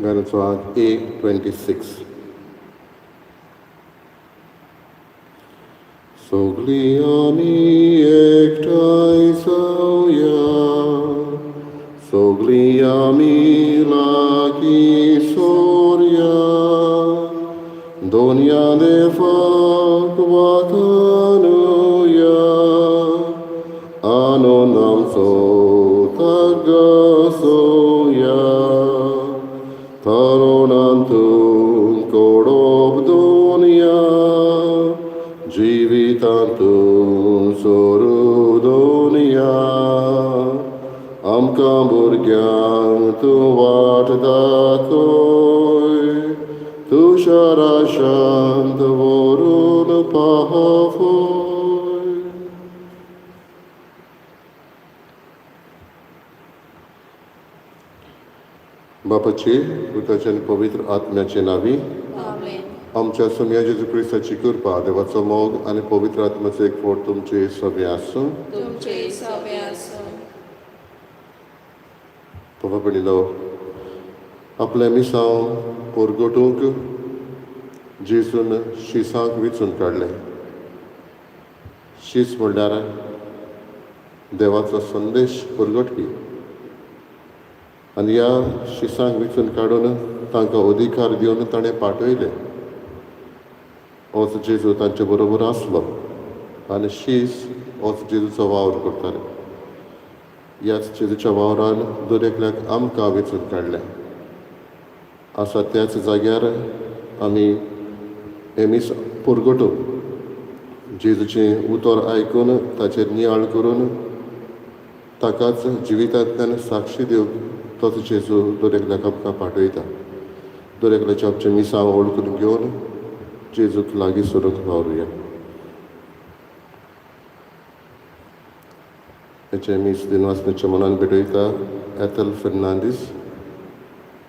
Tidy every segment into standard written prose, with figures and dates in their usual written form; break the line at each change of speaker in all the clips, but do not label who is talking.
गाण्याचो आंक 826. सगळीं आमी एकठांय जावया, सगळीं आमी लागीं सोरया, दोनया देवाक वाखाणुया, आनंद आमचो तागसोया. तरुणांतून कोडोप दोनया, जिवितांतून सोरू दोनया, आमकां भुरग्यांक तूं वाट दाखय, तुषारा शांत व्हरून पावय. बापाचे, पुताचे आनी पवित्र आत्म्याचे नांवी.
आमेन.
आमच्या सोमया जेजू क्रिस्ताची कृपा, देवाचो मोग आनी पवित्र आत्म्याचो एकवट तुमचे सगळे आसूं.
तुमचे सवे आसूं.
बाबा पडिल्लो, आपलें मिसांव परगटूंक जेजून शिसांक विचून काडलें. शीस म्हणल्यार देवाचो संदेश परगटपी आनी ह्या शिसांक विचून काडून तांकां अधिकार दिवन ताणें पाठयले. होच जेजू तांचे बरोबर आसलो आनी शीस होच जेजूचो वावर करताले. ह्याच जेजूच्या वावरान दर एकल्याक आमकां वेंचून काडलें. आसा त्याच जाग्यार आमी हें मीस परगटूंक, जेजूचें उतर आयकून ताचेर नियाळ करून ताकाच जिवितांतल्यान साक्षी दिवंक तोच जेजू दर एकल्याक आमकां पाठयता. दर एकल्याचें आमचें मिसांव वळखून घेवन जेजूक लागीं सरूंक वावरुया. हेचें मीस दिनवासनाच्या मनान भेटयता एथल फेर्नांदीस,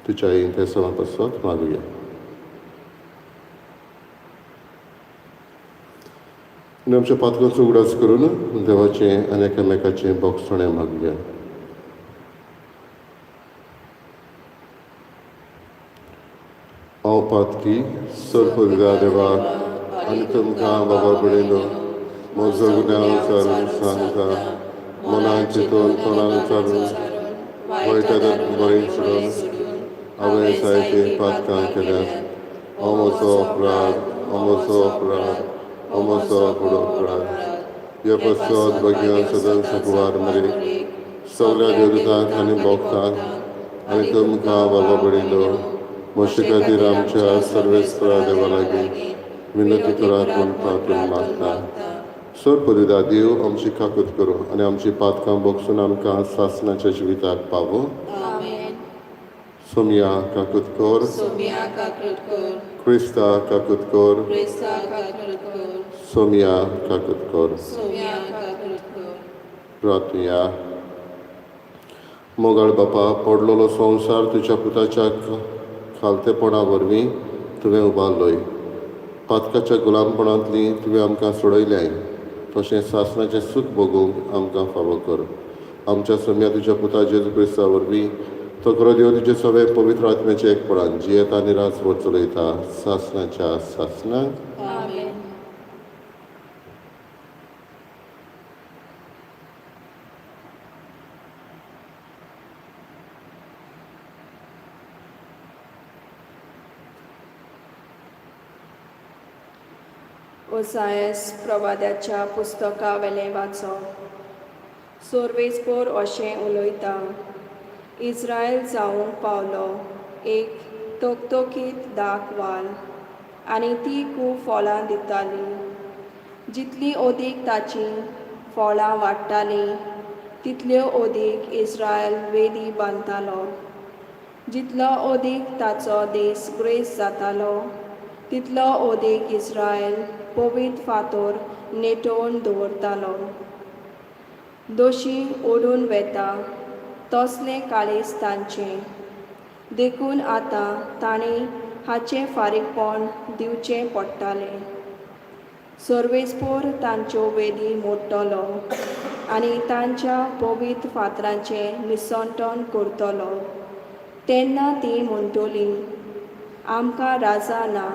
तुज्या इंतेसांवा पासत मागुया. आनी आमच्या पातकांचो उगडास करून देवाचें आनी एकामेकाचें बोगसणें मागुया. हांव पातकी सर्पविदा देवाक आनी तुमकां बाबा भयणीनो म्हजो गुन्यांव विचारून सांगता. मनान चिंतून, तोंडान उच्चारून, वायट बरें सोडून हांवें जायतीं पातकां केल्यात. हो म्हजो अपराध, हो म्हजो अपराध, हो म्हजो व्हड अपराध. ह्या पासत भग्यान सदांच सगवार मरे, सगळ्या देवदूतांक आनी भक्तांक आनी तुमकां बाबा भयणीनो म्हजे खातीर आमच्या सर्वेस्परा देवा लागीं विनंती करात म्हूण प्रार्थून मागता. सर पदिदा देव आमची काकूत करूं आनी आमची पातकां बोगसून आमकां सासणाच्या जिविताक पावो.
आमेन.
सोमया काकूत कर.
सोमया काकूत कर.
क्रिस्ता काकूत कर.
क्रिस्ता काकूत कर.
सोमया काकूत कर.
सोमया काकूत कर.
प्रार्थुया. मोगाळ बापा, पडलेलो संवसार तुज्या पुताच्या खालतेपणा वरवीं तुवें उबारलोय. पातकाच्या गुलामपणांतली तुवें आमकां सोडयल्याय, तशें सासणाचें सूख भोगूंक आमकां फावो कर. आमच्या सोमया तुज्या पुता जेजू क्रिस्ता वरवीं, तो खरो देव तुजे सगळे पवित्र आत्म्याच्या एकपणान जियेता आनी राजवट चलयता सासणाच्या सासणाक.
आमेन. ओसायस प्रवाद्याच्या पुस्तका वेलें वाचप. सोर्वेस्पोर अशें उलयता, इस्रायल जावंक पावलो एक तकतकीत दाक वाल आनी ती खूब फळां दिताली. जितलीं अदीक ताचीं फळां वाडटालीं तितल्यो अदीक इस्रायल वेदी बांदतालो. जितलो अदीक ताचो देस ग्रेस जातालो तितलो अदीक इस्रायल पवित्र फातोर नेटोवन दवरतालो. दोशी ओडून वेता तसलें काळीज तांचें, देखून आतां तांणी हाचें फारीकपण दिवचें पडटालें. सर्वेस्पोर तांच्यो वेदी मोडटलो आनी तांच्या पवित्र फातरांचें निसंटन करतलो. तेन्ना तीं म्हणटलीं, आमकां राजा ना,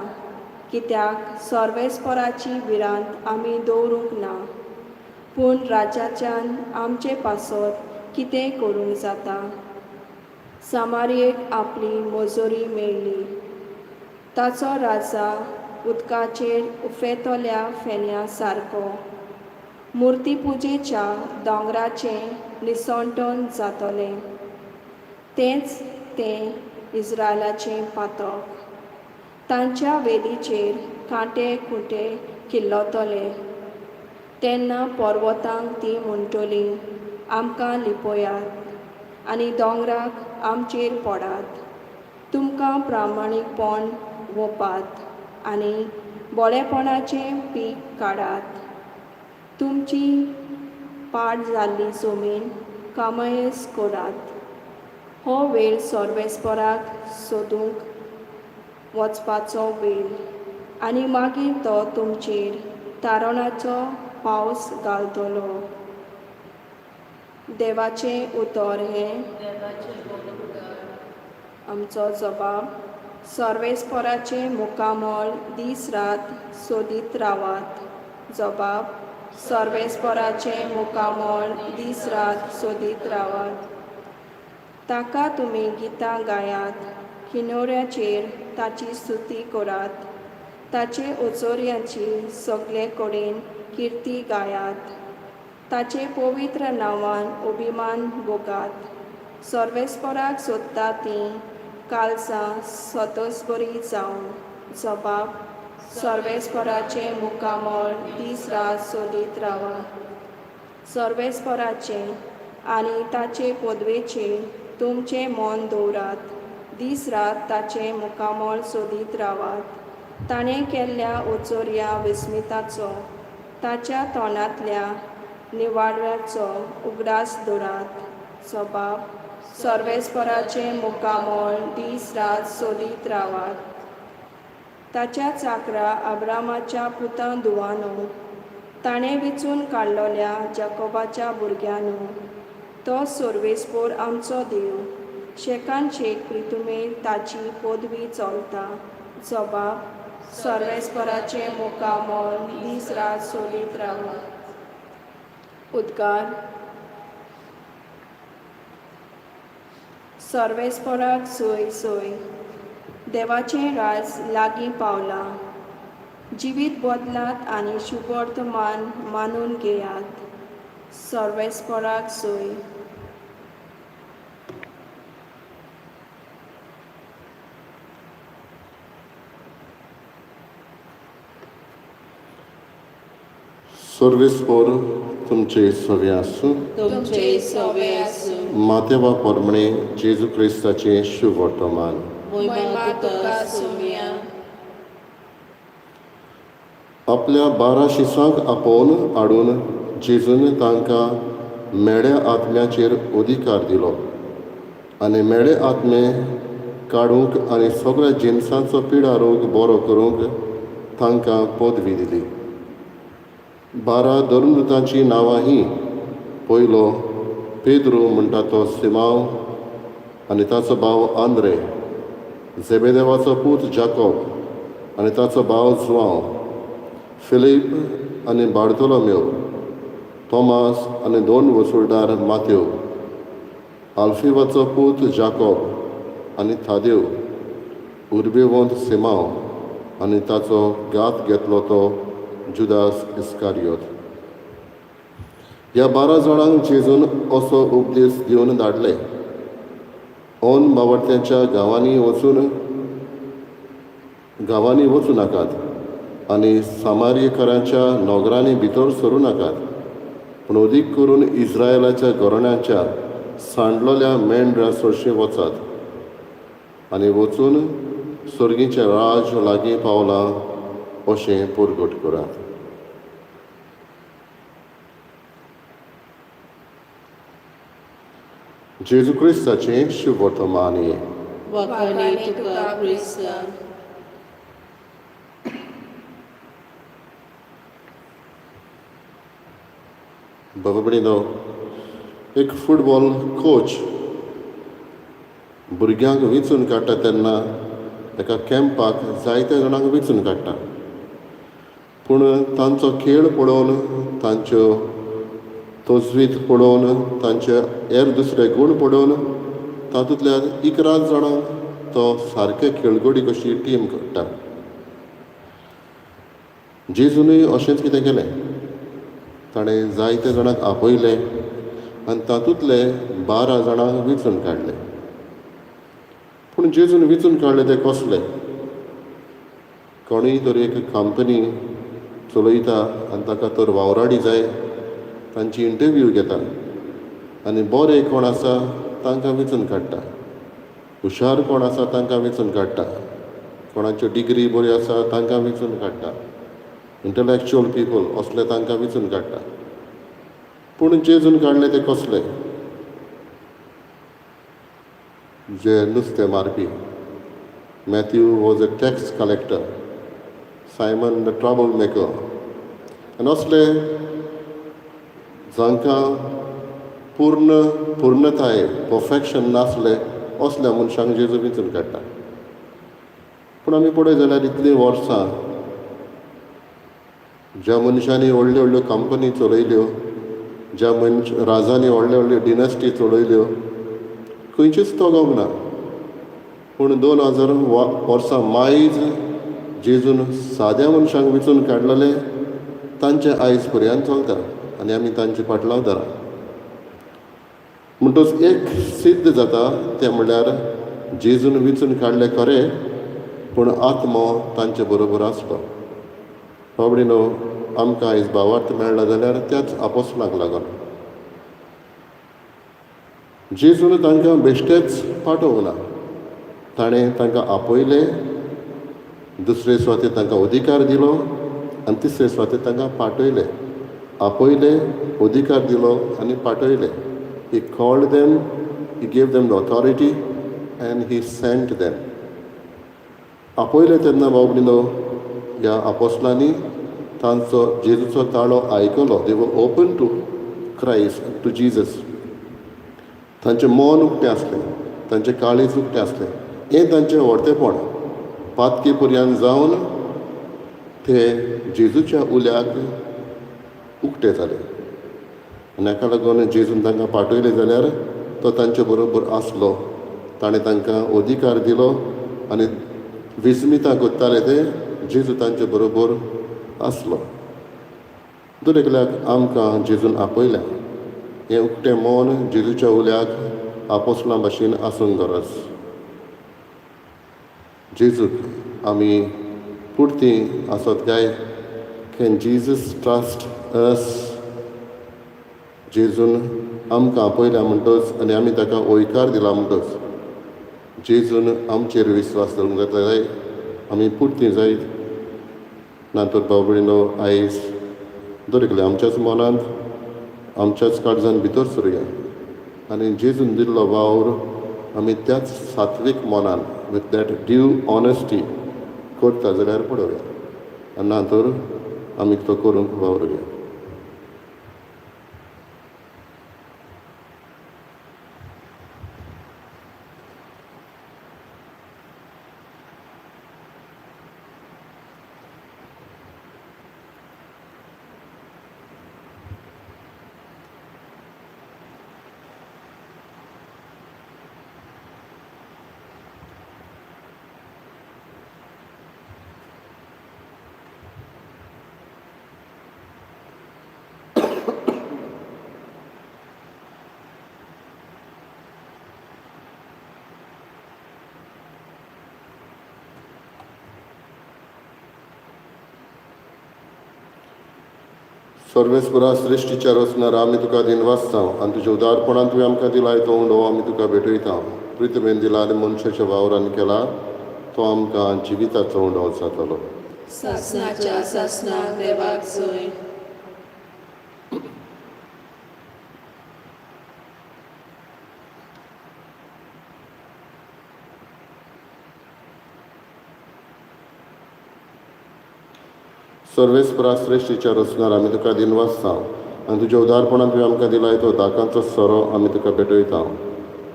कित्याक सर्वेस्पराची भिरांत आमी दवरूंक ना. पूण राजाच्यान आमचे पासत कितें करूंक जाता? सामारयेक आपली मजुरी मेळ्ळी. ताचो राजा उदकाचेर उफेतल्या फेन्या सारको मुर्तीपुजेच्या दोंगराचें निसंटन जातलें. तेंच तें इस्रायलाचें पातक. तांच्या वेदीचेर कांटे खुंटे किल्लतले. तेन्ना पर्वतांक तीं म्हणटलीं, आमकां लिपयात, आनी दोंगराक आमचेर पडात. तुमकां प्रामाणीकपण वोपात आनी बरेपणाचें पीक काडात. तुमची पाड जाल्ली जमीन कामायस करात. हो वेळ सर्वेस्पराक सोदूंक वचपाचो वेळ, आनी मागीर तो तुमचेर तारणाचो पावस घालतलो. देवाचें उतर हें. आमचो जबाब: सर्वेस्पराचें मुखामळ दीस रात सोदीत रावात. जबाब: सर्वेस्पराचें मुखामळ दीस रात सोदीत रावात. ताका तुमी गितां गायात, किनोऱ्याचेर ताची स्तुती करात. ताचे ओचोऱ्यांची सगळे कडेन किर्ती गायात. ताचे पवित्र नांवान अभिमान भोगात. सर्वेस्पराक सोदता तीं काळजां सतोसबरी जावं. जबाब: सर्वेस्पराचें मुखामळ दीस रात सोदीत रावात. सर्वेस्पराचें आनी ताचे पदवेचेर तुमचें मन दवरात. दीस रात ताचें मुखामळ सोदीत रावात. ताणें केल्ल्या ओचोऱ्या विस्मिताचो, ताच्या तोंडांतल्या निवाड्याचो उगडास दवरात. जबाब: सर्वेस्पराचें मुखामळ दीस रात सोदीत रावात. ताच्या चाकरा अब्रामाच्या पुतां धुवानो, ताणें विचून काडलोल्या जाकोबाच्या भुरग्यांनो, तो सर्वेस्पोर आमचो देव. शेकान शेक प्रितुमेर ताची पदवी चलता. जबाब: सर्वेस्पराचें मुखामळ दीस रात सोदीत रावात. उद्गार: सर्वेस्पराक सोय सोय. देवाचें राज लागीं पावलां. जिवीत बदलात आनी शुभवर्तमान मानून घेयात. सर्वेस्पराक सोय.
सर्वेस्पोर तुमचे सवे आसूं.
तुमचे सवे आसूं.
मातेवा पोरमणे जेजू क्रिस्ताचें शुभवर्तमान.
मोहिमा तुका सुमया.
आपल्या 12 शिसांक आपोवन हाडून जेजून तांकां म्हेळ्या आत्म्याचेर अधिकार दिलो आनी म्हेळे आत्मे काडूंक आनी सगळ्या जिनसांचो पिडा रोग बरो करूंक तांकां पदवी दिली. 12 धर्मदूतांचीं नांवां हीं: पयलो पेद्रू म्हणटा तो सिमांव आनी ताचो भाव आंद्रे, झेबेदेवाचो पूत जाकोब आनी ताचो भाव जुआंव, फिलीप आनी बार्तोलोमेव, तोमास आनी 2 वसुलदार मातेव, आल्फिवाचो पूत जाकोब आनी थादेव, उर्बेवंत सिमांव आनी ताचो घात घेतलो तो जुदास इस्कारियोत. ह्या 12 जाणांक जेजून असो उपदेश दिवन धाडले: ओन बावडत्यांच्या गांवांनी वचूं नाकात आनी सामारियकरांच्या नगरांनी भितर सरूं नाकात, पूण अदीक करून इस्रायलाच्या घराण्याच्या सांडलोल्या मेंढरां सरशीं वचात आनी वचून सर्गीचें राज लागीं पावलां अशें परगट करात. जेजू क्रिस्ताचें शुभवर्तमान हें.
वाखाणे तुका क्रिस्ता.
बाबा भयणीनो, एक फुटबॉल कोच भुरग्यांक वेंचून काडटा तेन्ना एका कॅम्पाक जायत्या जाणांक वेंचून काडटा, पूण तांचो खेळ पळोवन, तांच्यो तजवीज पळोवन, तांचे हेर दुसरे गूण पळोवन तातूंतल्यान 11 जाणांक तो सारके खेळगडी कशी टीम काडटा. जेजूनय अशेंच कितें केलें. ताणें जायते जाणांक आपयले आनी तातूंतले 12 जाणांक वेंचून काडले. पूण जेजून वेंचून काडले ते कसले? कोणूय तर एक कंपनी चलयता आनी ताका तर वावराडी जाय, तांची इंटरव्यू घेता आनी बरे कोण आसा तांकां वेंचून काडटा, हुशार कोण आसा तांकां वेंचून काडटा, कोणाच्यो डिग्री बऱ्यो आसा तांकां वेंचून काडटा, इंटलॅक्च्युअल पिपल असले तांकां वेंचून काडटा. पूण जेजून काडले ते कसले? जे नुस्तें मारपी. Matthew was a tax collector, Simon the trouble maker, आनी असले जांकां पूर्ण पूर्णताय परफेक्शन नासले असल्या मनशांक जेजू वेंचून काडटा. पूण आमी पळयत जाल्यार इतलीं वर्सां ज्या मनशांनी व्हडल्यो व्हडल्यो कंपनी चलयल्यो, ज्या मनश राजांनी व्हडल्यो व्हडल्यो डिनस्टी चलयल्यो, खंयचीच तगोंक ना. पूण 2000 वर्सां मायज जेजून साद्या मनशांक वेंचून काडलेले तांचे आयज पर्यंत चलता आनी आमी तांचे फाटलाव धरा. म्हणटच एक सिद्ध जाता तें म्हणल्यार जेजून वेंचून काडले खरें, पूण आत्मो तांचे बरोबर आसलो. बाबडीनो, आमकां आयज भावार्थ मेळ्ळा जाल्यार त्याच आपोसलांक लागून. जेजून तांकां बेश्टेच पाठोवंक ना, ताणें तांकां आपयले, दुसरे सुवातेर तांकां अधिकार दिलो आनी तिसरे सुवातेर तांकां पाठयले. आपयले, अधिकार दिलो आनी पाठयले. He called them, he gave them the authority and he sent them. आपयले तेन्ना बाबडीनो ह्या आपोसलांनी तांचो जेजूचो ताळो आयकलो. They were open to Christ, to Jesus. तांचें मन उक्तें आसलें, तांचें काळीज उक्तें आसलें. हें तांचें व्हडतेपण. पातकी पर्यंत जावन ते जेजूच्या उल्याक उक्ते जाले आनी हाका लागून जेजून तांकां पाठयले जाल्यार तो तांचे बरोबर आसलो. ताणें तांकां अधिकार दिलो आनी विस्मितां करताले ते जेजू तांचे बरोबर आसलो. दर एकल्याक आमकां जेजून आपयल्या. हें उक्तें मन जेजूच्या उल्याक आपोसलां भाशेन आसूंक गरज. जेजूक आमी पुरती आसत काय? Can Jesus trust us? जेजून आमकां आपयल्या म्हणटच आनी आमी ताका हयकार दिला म्हणटच जेजून आमचेर विस्वास दवरूंक जाता काय? आमी पुरती जायत ना तर भाव भयणीनो, आयज दर एकले आमच्याच मनांत आमच्याच काळजान भितर सरुया आनी जेजून दिल्लो वावर आमी त्याच सात्वीक मनान विथ that due honesty करता जाल्यार पळोवया आनी ना तर आमी तो करूंक वावरुया. सर्वेस्परा सृश्टीच्या रचणार आमी तुका दिनवासता आनी तुज्या उदारपणान तुवें आमकां दिलाय तो उंडो आमी तुका भेटयता. प्रितमेन दिला आनी मनशाच्या वावरान केला तो आमकां जिविताचो उंडो जातलो.
सासणाच्या सासणाक देवाक जोय.
सर्वेस्परा सृश्टीच्या रचणार आमी तुका दिनवासता आनी तुज्या उदारपणान तुवें आमकां दिलाय तो दाकांचो सोरो आमी तुका भेटयता.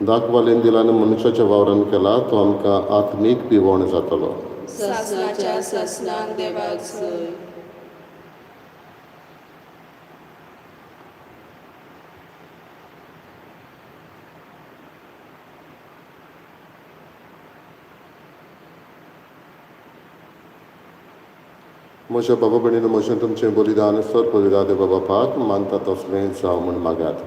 दाखवालेन दिला आनी मनशाच्या वावरान केला तो आमकां आत्मीक पिवण जातलो.
सासणाच्या सासणाक देवाक जय.
म्हज्या बाबा भयणीन म्हजें तुमचें बलिदान सर बलिदान देवा बापाक मानता तसलें जावं म्हूण मागात.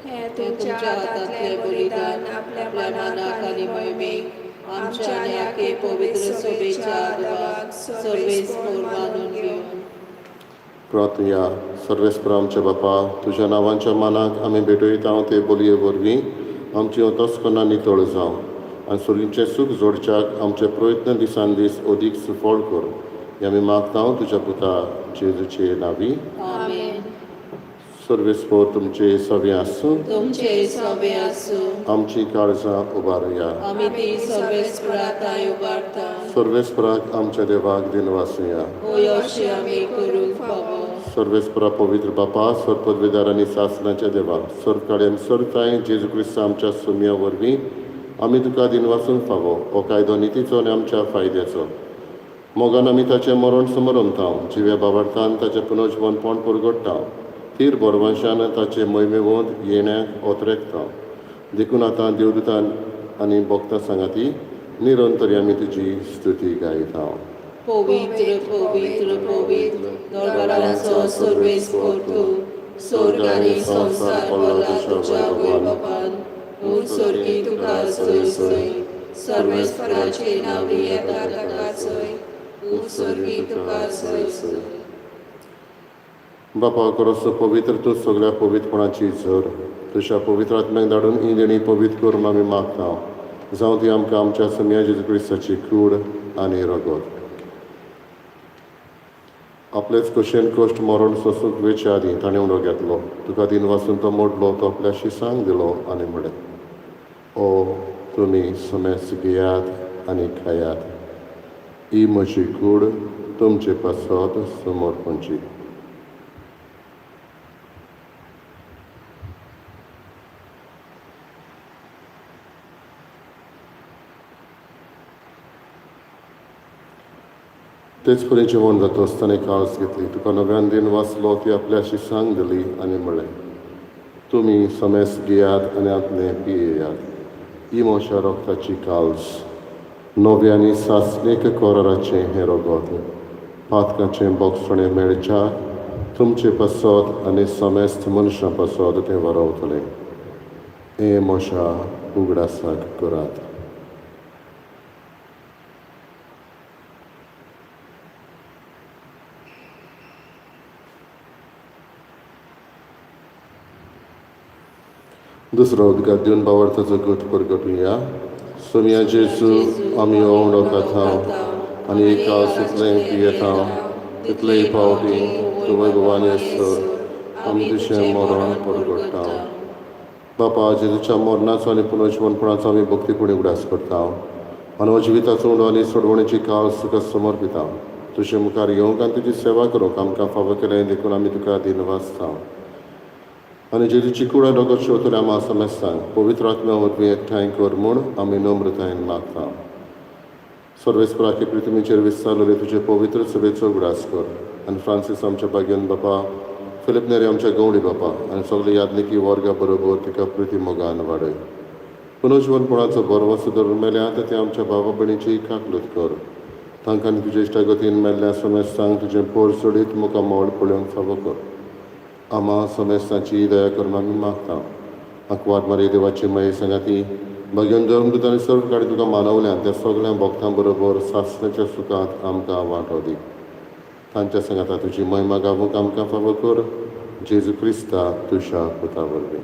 हें
ते
तुमच्या हातांतलें बलिदान आपल्या
आपल्या
मनाक आनी मोहिमेक
आमच्या आनी आखे पवित्र सभेच्या देवाक सर्वेस्पोर मानून घेवन.
प्रार्थया. सर्वेस्पर आमच्या बापा, तुज्या नांवांच्या मानाक आमी भेटयता ते बोलये वरवीं आमची अंतस्करणां नितळ जावं आनी सुर्गीचें सूख जोडच्याक आमचे प्रयत्न दिसान दीस अदीक सुफळ कर. हें आमी मागता तुज्या पुता जेजूचे नांवी.
आमेन.
सर्वेस्पर तुमचे सवे आसूं.
तुमचे सवे आसूं.
आमची काळजां उबारुया.
आमी ती सर्वेस्परा तांय उबारता.
सर्वेस्पराक आमच्या देवाक दिनवासुया.
होय, अशें आमी करूंक फावो.
सर्वेस्परा पवित्र बापा, सर्व आनी सासणाच्या देवा, सर्व कडेन सर्ताय जेजू क्रिस्त आमच्या सुम्या वरवीं आमी तुका दिनवासूंक फावो. हो कायदो नितीचो आनी आमच्या फायद्याचो. मोगान आमी ताचें मरण समरमता, जिव्या बाबार्थान ताचें पुनर्जीवनपण परगट्टा, तीर बरवंशान ताचे मोहिमेवंत येण्याक ओतरेकता. देखून आतां देवदूतान आनी भक्तां सांगाती निरंतर आमी तुजी स्तुती गायता.
पवित्र पवित्र पवित्र दरबाराचो सर्वेस्पोर तूं, स्वर्ग आनी संवसार भरला तुज्या वैभवान. तूं स्वर्गी तुका जय जय. सर्वेस्पराचे नांवी येता ताका जय. तूं स्वर्गी तुका जय जय.
बापा करोसो पवित्र तूं सगळ्या पवित्रपणाची झर, तुज्या पवित्र आत्म्याक धाडून ही देणी पवित्र करून आमी मागता, जावं ती आमकां आमच्या सम्या जेजू क्रिस्ताची कूड आनी रगत. आपलेच कशेन कश्ट मरण सोसूंक वेचे आदीं ताणें उणो घेतलो, तुका दिन वासून तो मोडलो, तो आपल्या शिसांक दिलो आनी म्हळें, ओ तुमी समेस्त घेयात आनी खायात, ही म्हजी कूड तुमचे पासत समर्पणची. तेच परी जेवण जातच ताणें काळस घेतली, तुका नव्यान दिन वाचलो, ती आपल्या शिसांक दिली आनी म्हळें, तुमी समेस्त घेयात आनी आपलें पियेयात, ही म्हज्या रक्ताची काल्स, नव्या आनी सासणीक कराराचें हें रगत, पातकाचें बोगसणें मेळच्या तुमचे पासत आनी समेस्त मनशां पासत तें वरवतलें. हें म्हज्या उगडासाक करात. दुसरो उदकात दिवन बावर्थाचो गट परगटुया. सोमिया जेजू, आमी ओंवडो खाता आनी एका तितलें पियेता तितलेय पावटी तूं वैभवान येसर आमी तुजें मरण परगट्टा. बापा, जेजूच्या मरणाचो आनी पुनर्जीवनपणाचो आमी भक्तीपणी उगडास करता आनी जिविताचो उंडो आनी सोडवणेची काळ तुका समर्पिता. तुजे मुखार येवंक आनी तुजी सेवा करूंक आमकां फावो केलें देखून आमी तुका दिनवासता. आनी जेजूची कूड आनी रगत शेवतल्या आमा समेस्तांक पवित्र आत्म्या वरवीं एकठांय कर म्हूण आमी नम्रतायेन मागता. सर्वेस्पराके पृथ्वीचेर विस्तारलेले तुजे पवित्र सभेचो उगडास कर आनी फ्रांसीस आमच्या भाग्यन बापा, फिलीप नेरी आमच्या गवडी बापा आनी सगळे यादनिकी वर्गा बरोबर तिका प्रिती मोगान वाडय. पुनर्जीवनपणाचो बरवस धरून मेल्या ते आमच्या बाबा भयणीची काकलूत कर. तांकां आनी तुजे इश्टागतीन मेल्ल्या समेस्तांक तुजें पोर सोडीत मुखामळ पळोवंक फावो कर. आमा समेस्तांची दया करून आमी मागता. आंकवार मारी देवाची माये सांगाती भाग्यन धर्मदूत आनी सर्व काडी तुका मानवल्यान त्या सगळ्या भक्तां बरोबर सासणाच्या सुखांत आमकां वांटो दी. तांच्या सांगाता तुजी महिमा गावूंक आमकां फावो कर, जेजू क्रिस्ता तुज्या पुता वरवीं.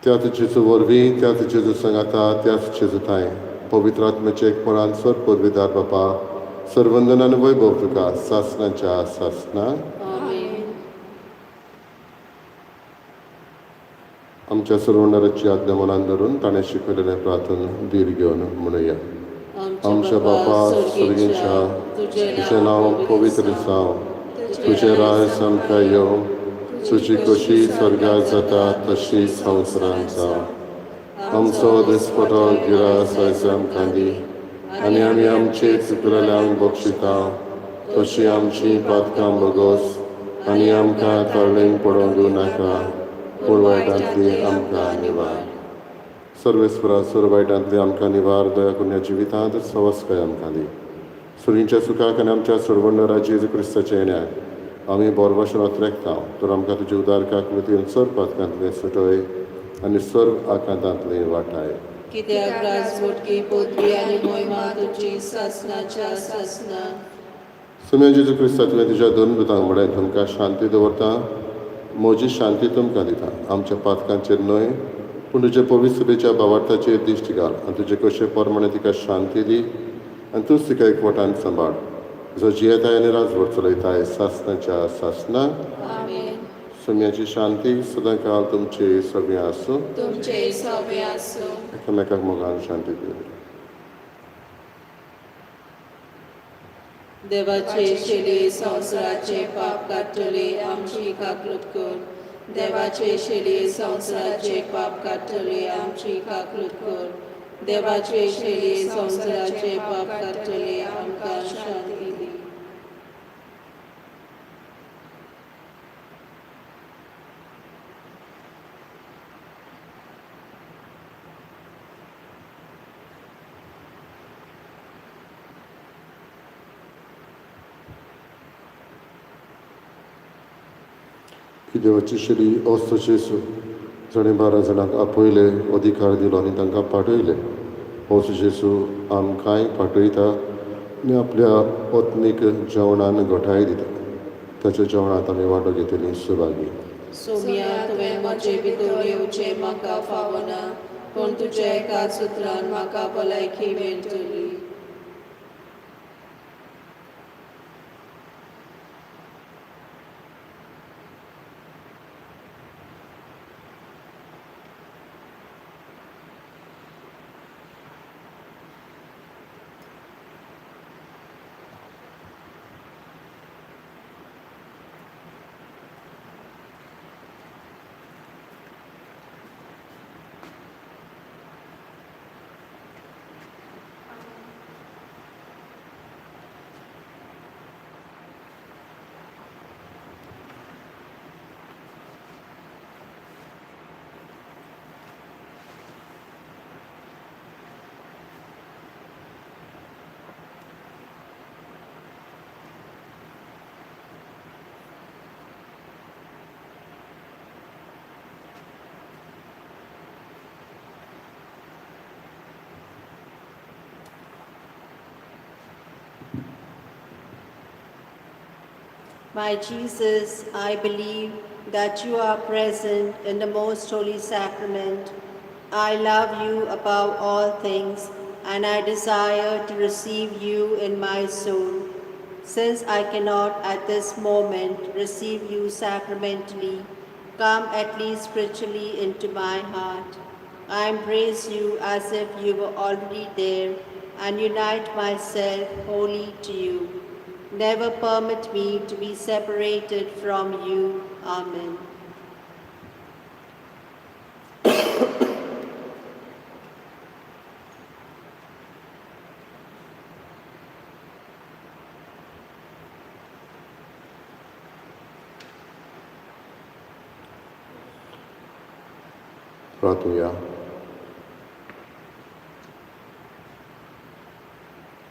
त्याच जेजू वरवीं, त्याच जेजू सांगाता, त्याच जेजू थांय पवित्र आत्म्याचे एकपणान सर पदवीदार बापा, सर्वंदन आनी वैभव तुका सासणाच्या सासणा. आमच्या सर्वणाराची आज्ञा मनान धरून ताणें शिकयलेलें प्रार्थन धीर घेवन म्हणुया. आमच्या बापा स्वर्गीच्या, तुजें नांव पवित्र जावं, तुजें राज आमकां येवं, तुजी कशी स्वर्गात जाता तशी संवसारांत जावं. आमचो दिसपटो गिरास आयज आमकां दी आनी आमी आमचे चुकलेल्यांक बक्षिता तशी आमची पातकां भोगोस आनी आमकां तळ्ळेंक पडोवंक दिवं नाका, पूण वायटांतली आमकां निवार. सर्वेस्परा, सर्व वायटांतली आमकां निवार. दया करून ह्या जिवितांत सवस्काय आमकां दी. सुरींच्या सुखाक आनी आमच्या सोडवणदारा जेजू क्रिस्ताच्या येण्याक आमी बोरवाशेन अत्रेकता. तर आमकां तुजे उदार काकळुतीन सर्व पातकांतले सुटय आनी सर्व आकांतांतले वाटाय.
कित्याक राजवटकी, पदवी आनी मोहिमा तुजी सासनाच्या सासना.
सुम्या जेजू क्रिस्ता, तुवें तुज्या दोन दुतांक म्हळें, तुमकां शांती दवरता, म्हजी शांती तुमकां दिता. आमच्या पातकांचेर न्हय, पूण तुजे पवित्र सभेच्या भावार्थाचेर दिश्ट घाल आनी तुजे कशे प्रमाणे तिका शांती दी आनी तूंच तिका एकवटान सांबाळ, जो जियेताय आनी राजवट चलयताय सासनाच्या सासना.
आमेन.
सुम्याची शांती सदांकाळ तुमचे सगळें आसूं.
तुमचे सवे आसूं.
एकामेकाक मोगान शांती दिवं.
देवाचे शेली, संवसाराचे पाप काडटले, आमची काकूत कर. देवाचे शेली, संवसाराचे पाप काडटले, आमची काकूत कर. देवाचे शेली, संवसाराचे पाप काडटले, आमकां शांती दी.
की देवाची शेली ओस्तो जेजू, जाणें 12 जाणांक आपयले, अधिकार दिलो आनी तांकां पाठयले, होच जेजू आमकांय पाठयता आनी आपल्या पत्नीक जेवणान घटाय दिता. ताच्या जेवणांत आमी वांटो घेतली सुभागी.
सोम्या, तुवें म्हजे भितर येवचें म्हाका फावना, पूण तुज्या एकाच उतरान म्हाका भलायकी मेळटली.
My Jesus, I believe that you are present in the most holy sacrament. I love you above all things, and I desire to receive you in my soul. Since I cannot at this moment receive you sacramentally, come at least spiritually into my heart. I embrace you as if you were already there and unite myself wholly to you. Never permit me to be separated from you. Amen.
प्रार्थुया.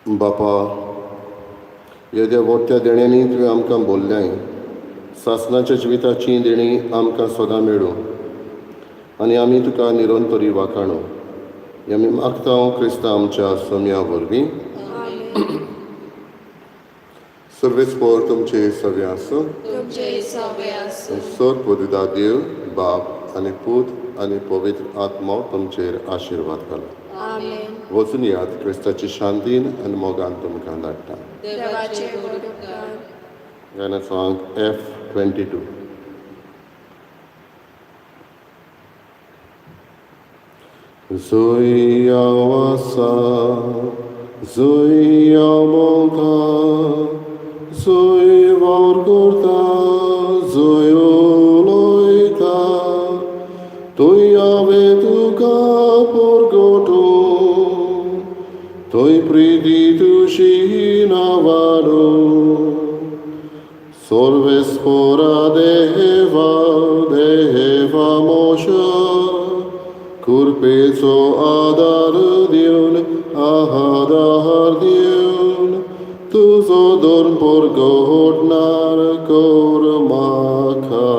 बापा, येद्या व्हडत्या देण्यांनी तुवें आमकां बोल्ल्याय, सासनाच्या जिविताची देणी आमकां सदां मेळूं आनी आमी तुका निरंतरी वाखाणू. हें आमी मागता क्रिस्ता आमच्या सोम्या वरवीं. सर्वेस्पोर तुमचे सगळे आसूं.
तुमचे सवे आसूं.
सर पवित्र देव बाप आनी पूत आनी पवित्र आत्मो तुमचेर आशिर्वाद घाला.
आमेन.
वचून यात, क्रिस्ताची शांतीन आनी मोगान तुमकां धाडटा.
देवाचे व्हड उपकार.
गायनाचो अंक F22. जोय हांव आसा, जोय हांव भोंवता, जोय वावर करता, जोय उलयता. वाडूं. सर्वेस्पोरा देवा देवा मोशा, कृपेचो आदार दिवन, आधार दिवन, तुजो धर्म परगटणार कर म्हाका,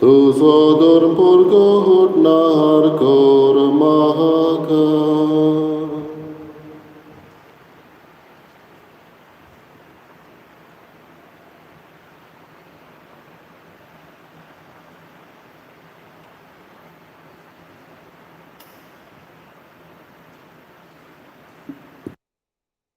तुजो धर्म परगटणार कर.